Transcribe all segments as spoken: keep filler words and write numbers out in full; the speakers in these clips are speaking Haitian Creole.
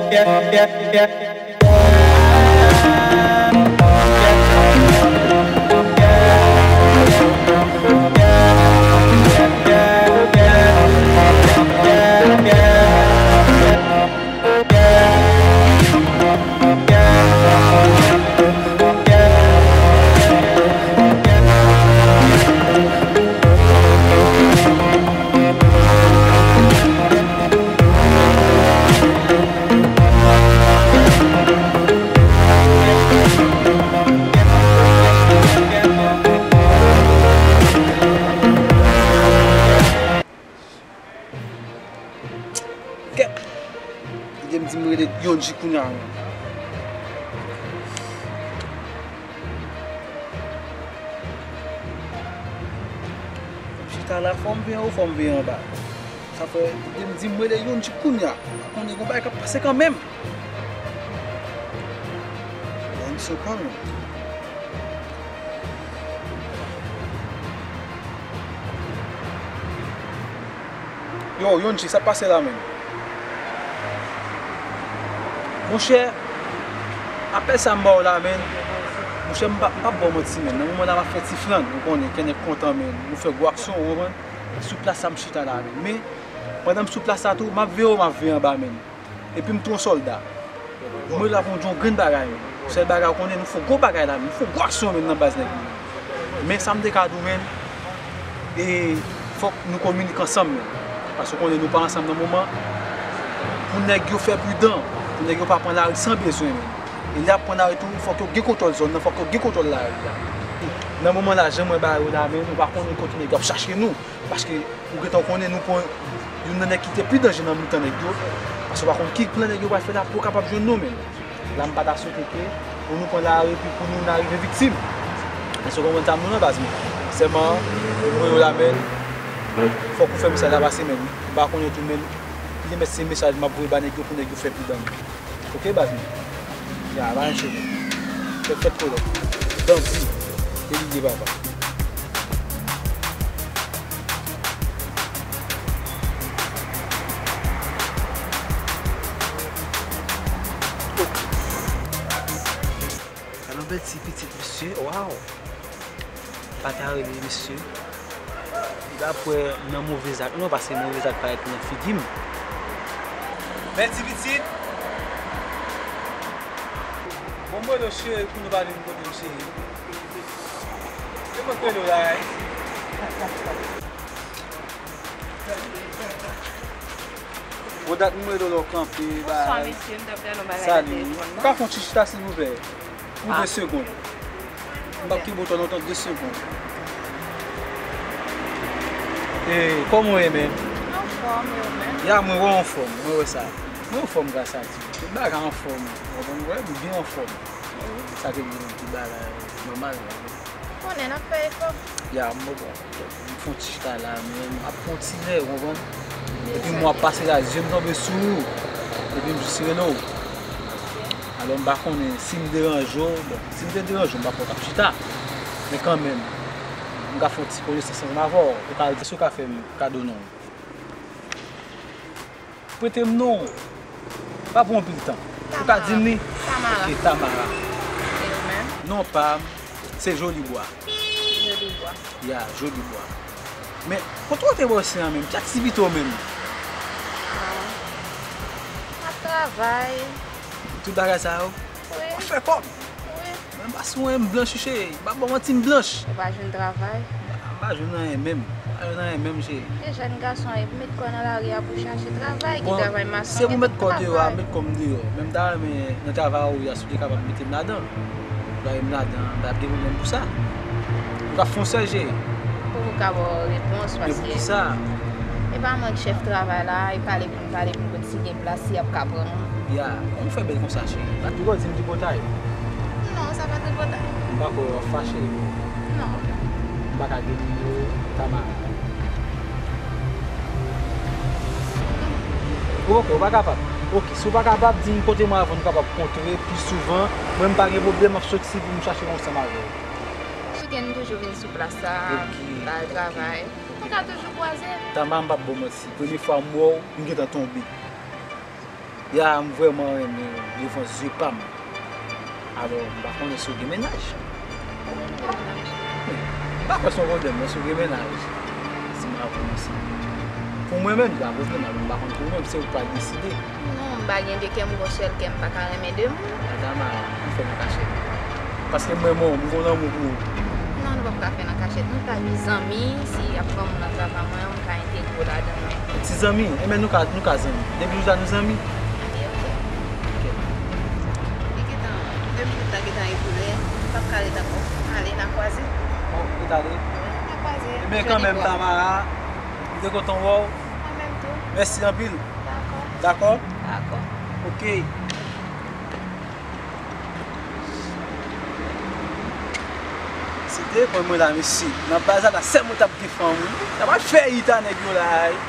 Kèt! Kite m di m rele Yonji kounye a menm. Chita la, fò m veye anwo, fò m veye anba. Sa fè, kite m di m rele Yonji kounye a. Pa konnen gon bagay k ap pase kanmenm. Bon, so kanmenm. Yo, Yonji, sa k pase la menm? Monchè, apèl sa m ba w la menm. Monchè, m pa, m p ap ba w manti menm. Nan moman la, m ap fè ti flann, ou konnen, Kenneth kontan menm. Nou fè gwo aksyon, ou konprann? Sou plas sa m chita la menm. Men, pandan m sou plas la tou, m ap veye w, m ap veye anba menm. Epi m tou yon sòlda. Mwen la pou m di yon grenn bagay, menn. Sèl bagay ou konnen, nou fè gwo bagay la, menn. Nou fè gwo aksyon, menn, nan baz nèg yo. Men sa m te ka di w, menn, e fòk nou kominike ansanm, menn. Paske ou konnen nou pa ansanm nan moman. Pou nèg yo fè pridan, pou nèg yo pa pran lari san bezwen, menn. E lè y ap pran lari tou, fòk yo gen kontwòl zòn nan, fòk yo gen kontwòl lari a. Nan moman la, jan mwen ba yo la, menn, nou pa konnen kote nèg yo ap chache nou. Paske ou gentan konnen nou pran youn nan nèg ki te pi danje nan mitan nèg yo. Paske ou pa konn ki plan nèg yo pral fè la pou yo kapab jwenn nou, menn. La m pa ta swete ke pou nou pran lari epi pou nou rive viktim. Èske w konprann sa m di w lan, baz mwen? Sèlman, mwen yo la, menn, fòk ou fè mesaj la pase, menn. M pa konnen tou, menn, ki te mèt se mesaj m ap voye ba nèg yo pou nèg yo fè pi dan. Oke, baz mwen. Ya, pa ranche. Fèt, fèt kolè. Bandi. E li ye, papa. Gad yon bèl ti pitit, mesye. Waw. Pa ta rele, mesye. Li pa pwè nan move zak, non, paske move zak parèt nan figi m. Bèl ti pitit. Bon, m rele w cheri pou nou pale m kote m cheri. Se mwen k rele w la, wi. Bon, dat m rele w la w kanpe. Bonswa, mesye. M t ap gade yon bagay nan telefòn nan. Salut. Ou ka fè yon ti chita, silvouplè? Pou de segonn. M p ap kenbe w twò lontan, de segonn. E, kòman w ye, menn? Anfòm, e ou menm? Ya, mwen wè w anfòm, mwen wè sa. Mwen anfòm gras a Dye. Tout bagay anfòm. Ou konprann, mwen byen anfòm. Sa te gen tout bagay nòmal. Konnen n ap fè efò. Ya, m bon. M fè yon ti chita la, men m ap pran ti lè, ou konprann? Epi m ap pase la, zye m tonbe sou ou. Epi m jis rele w. Alò, m pa konnen si m deranje w. Bon, si m te deranje w, m pa p ap chita. Men kanmenm, m ka fè yon ti konesans ansanm avè w. Ou ka, èske w ka fè m kado non w? Prete m non w. Pa pran anpil tan. Ou ka di m li? Tamara. Ok, Tamara. E ou menm? Non pa m, se Jolibwa. Jolibwa. Ya, Jolibwa. Men, kote w te bò isit an menm? Ki aktivite w menm? Ah. M ap travay. Tout bagay sa yo? Wi. W ap fè kòb? Wi. Mwen pa sou m blanch, cheri. M pa ba w manti, m blanch. Ou pa jwenn travay? M pa jwenn anyen menm. M pa jwenn anyen menm, cheri. Ke jèn gason ap met kò nan lari a pou chache travay, ki travay mason, se pou met kò deyò a, met kò m deyò. Men m ta renmen nan travay ou ye a, si w te kapab mete m ladan. Ou ta mete m ladan, m pa t gen pwoblèm pou sa. M t ap fè yon sèl, cheri. Pou ou ka ba w repons, paske. Men poukisa? E pa mwen k chèf travay la, e pale pou m pale pou m konn si gen plas, si y ap ka pran m. Ya, kòman w fè bèl konsa, cheri? Ou poko di m tripotay? Non, sa pa tripotay. M pa kwè w ap fache. Non. M pa ka gen nimewo Tamara. Oke, ou pa kapab. Oke, si w pa kapab, di m kote mwen avè w nou kapab kontre pi souvan. Mwen, m pa gen pwoblèm, m ap soti pou m chache yon ansanm avè w. Souke n toujou vin sou plas sa, oke, n al travay. Nou ka toujou kwaze. Tama, m p ap ba w manti. Premye fwa m wè w, m gentan tonbe. Ya, m vrèman renmen devan zye pa m. Alò, m pa konnen si w gen mennaj. M pa kwè se yon pwoblèm, men si w gen mennaj, si m ap kòmanse. Pou mwen menm, li pa pwoblèm, alò m pa konn pou ou menm, se ou k pral deside. Non, m pa gen de kè, m gon sèl kè, m pa ka renmen de moun. Madam, a, ann fè nan kachèt. Paske m renmen w, m gon lanmou pou ou. Non, nou p ap ka fè nan kachèt. Nou ta vin zanmi, si y ap pran moun nan travay mwen an, m ka entegre w ladan l. Ti zanmi, enben nou ka, nou ka zanmi. Depi nou ja nou zanmi. Ok, ok. Ok. Li gentan, de minit la gentan ekoule, m p ap ka ret ankò. Ale, n a kwaze. Bon, ou t ale. N a kwaze. Enben kanmenm, Tamara, m te kontan wè w. Mwen menm tou. Mèsi anpil. Dakò. Dakò? Dakò. Ok. Si te konn mwen la, mesye, nan baz la, la sèl mwen t ap gen fanm, wi. Sa pral fè ita nèg yo la, wi.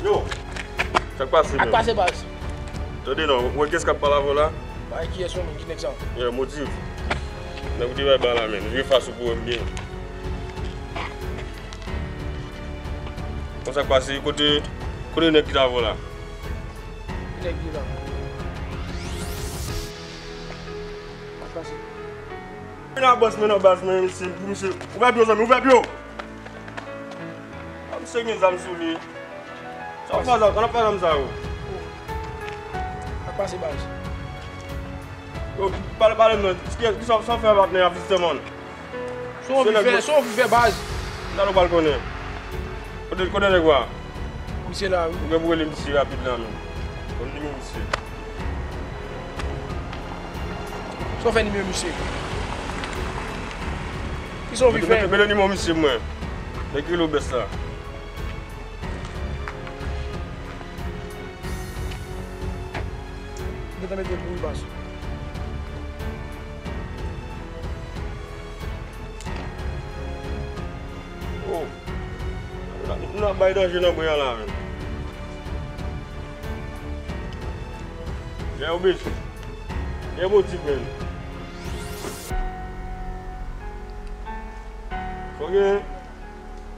Yo, sa k pase, menm? Sa k pase, baz? Tande non, ou wè kiyès k ap pale avè w la? Bay kiyès ou menm, ki nèg sa? Yeah, Motiv. Nèg ou te bay bal la, menm. Vire fas ou pou wè m byen. Konsa k pase, kote, kote nèg ki t avè w la? Ki nèg ki la? Sa k pase? Vin a bòs mwen nan baz mwen, mesye, pou misye. Ouvè pye w, zanmi, ouvè pye w! Misye gen zam sou li. Sa w fè zam, sa w fè zam sa yo? Sa k pase, baz? Yo, pale, pale m non. Ki, ki sa, sa w fè patnè a, vizitè mwen? Sa w anvi fè, sa w anvi fè, baz? Nan nou pral konnen. Kote, kote nèg wa? Misye la, wi. Ou gen pou rele misye rapid la, menm. Konn nimewo misye. Sa w fè nimewo misye? Kisa w anvi fè? Mete, mete nimewo misye pou mwen. Nèg ki rele w bès la. Gentan mete l pou wi, baz. Oh. Nou ap bay danje nan bwen an la, menm. Gen obeji. Gen Motiv, menm. Fò gen.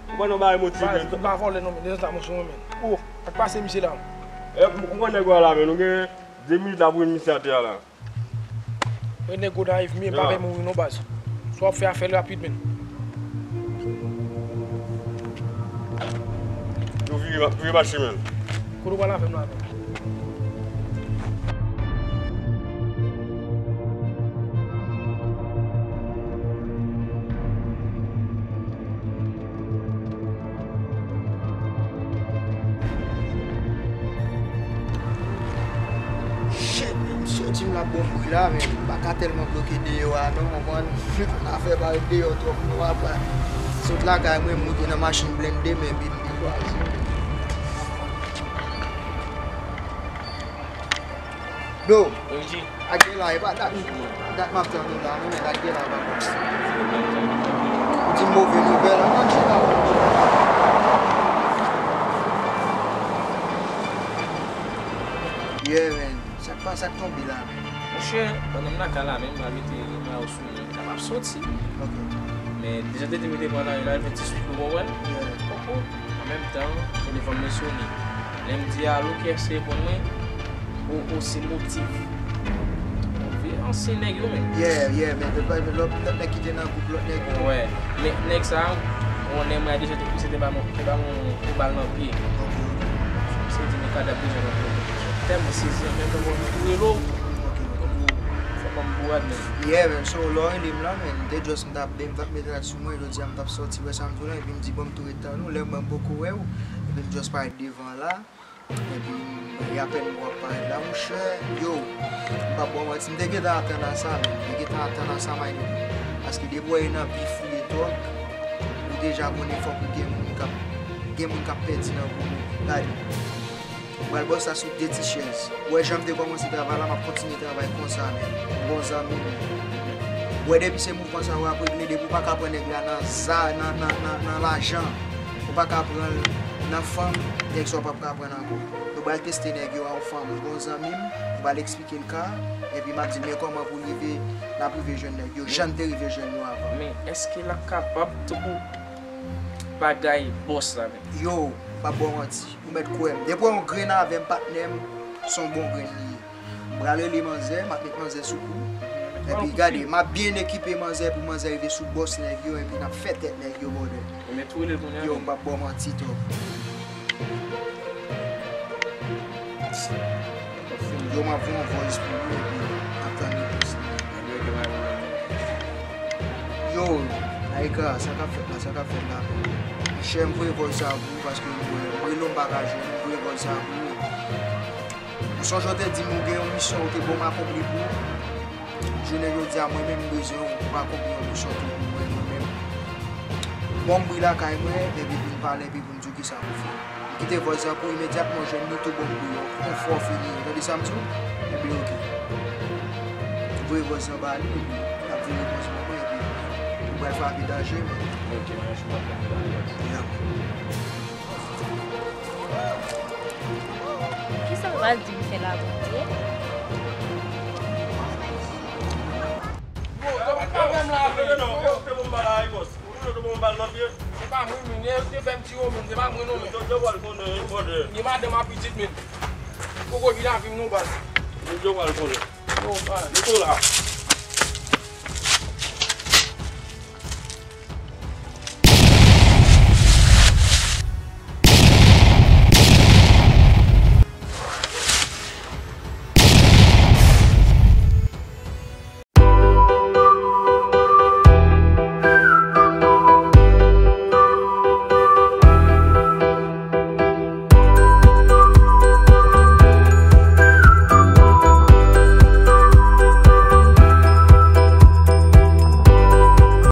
Ou pa nan bagay Motiv, menm. Baz, m pa vòlè non, men. Dejan sa mwen sou mwen, men. Oh, sa k pase misye la? E, ou konn nèg ou a la, menm. Nou gen de minit la pou jwenn misye atè a la. Mwen nèg Gonayiv m ye, m pa vle mouri non, baz. Sa w ap fè a, fè l rapid, menm. Yo vire, vire mache, menm. Kote w pral avè m la, menm? Shit, men, misye di m l ap bon bri la, men m pa ka tèlman bloke deyò a non, konprann? Afè parèt deyò twòp non, apa. Sot lakay mwen, m moute nan machin blende, men bib li kwaze. Bro, G, ak de la, e pa dat, dat m ap tann ou la, non, men ak de la, pa konsa. Ou di m move nouvèl, an, an, G, la. Yeah, man. Sa k pa, sa k tonbe la, man? Monchè, pandan m lakay la, menm m al mete mayo sou mwen, sa p ap soti. Ok. Men, deja te di m te pran lari la, l fè ti swit nou konprann. Yeah. Poko. An menm tan, telefòn mwen sone. Lè m di alo, kiyès ki reponn mwen? O, o, se Motiv. Yon vye ansyen nèg yo menm. Yeah, yeah, men lòt, lòt, lòt nèg ki te nan gwoup, lòt nèg yo. Wè, men nèg sa, yon nèg mwen deja te pouse, te ba mwen, te ba mwen yon bal nan pye. Ok, ok. Se di men kadap deja nan pye. Tèlman sezi, an menm tan mwen tou relo. Ok, ok. Fòk Yeah, man, so lè w rele m la, man, m te just, m t ap, m t ap met rad sou mwen, jodi a m t ap sòti, wè sa m di w la, epi m di, bon, m tou ret tann ou, lè mwen m poko wè w, epi m just parèt devan la, epi, e apèn mwen ap parèt la, monchè, yo, m p ap ba w manti, m te gentan atann a sa, man, m te gentan atann a sa, my nigga, paske depi w wè e nan bif ou ye twòp, ou deja konnen fòk ou gen moun k ap, gen moun k ap pèdi nan gou, gade. M pral bòs la sou de ti chèz. Ou wè jan m te kòmanse travay la, m ap kontinye travay konsa, men. M gon zanmi m. Ou wè depi se mouvman sa yo ap regle, depi ou pa ka pran nèg la nan za, nan, nan, nan, nan lajan, ou pa ka pran l nan fanm, nèg sa w p ap ka pran l ankò. Nou pral teste nèg yo a yon fanm. M gon zanmi m, m pral eksplike l ka, epi m ap di l men kòman pou l rive, l ap rive jwenn nèg yo, jan l te rive jwenn yo avan. Men èske l ap kapab tou pou bagay bòs la menm? Yo, m p ap ba w manti. Ou mèt kwè m. Depi w wè yon grenn avè m, patnè m, se yon bon grenn li ye. M pral rele manzè, m ap met manzè sou kou. Epi gade, m ap byen ekipe manzè pou manzè rive sou bòs nèg yo, epi n ap fè tèt nèg yo, brother. Yo, m p ap ba w manti twòp. Yo, m ap voye yon voice pou ou, epi n ap tann repons li. Yo, Naika, sa k ap fèt la, sa k ap fèt la? Monchè, m voye voice sa pou ou, paske m wè, m rele w, m pa ka jwenn ou, m voye voice sa pou ou. Ou sonje w te di m ou gen yon misyon ou te ban m akonpli pou ou? Jounen jodi a, mwen menm, m bezwen w pou akonpli yon misyon tou pou mwen, mwen menm. Ban m bri lakay mwen, epi pou n pale, epi pou n di w kisa pou fè. M kite voice la pou imedyatman w jwenn li tou, ban m bri yon, yon fò fini. Ou tande sa m di w? Ebyen, oke. Voye voice la ba li, epi l ap voye repons ban mwen, epi ou pral frape danje, men. Oke, mwen, m ap tann li la, baz. Yeah. Kisa m pral di misye la, Bondye? Yo, yo pa wè m la, men. Non, non, non, se bon, m pa la, bòs. Ou toujou te bon, m pa la, non, pye. Se pa mwen, men, yo te fè m tire, men, se pa mwen, non, men. Yo, yo, yo, yo, yo, yo. Gen madanm ak pitit, men. Poko vin avè m, non, baz. Yo, yo, yo, yo. Yo, baz. Yo, yo, la.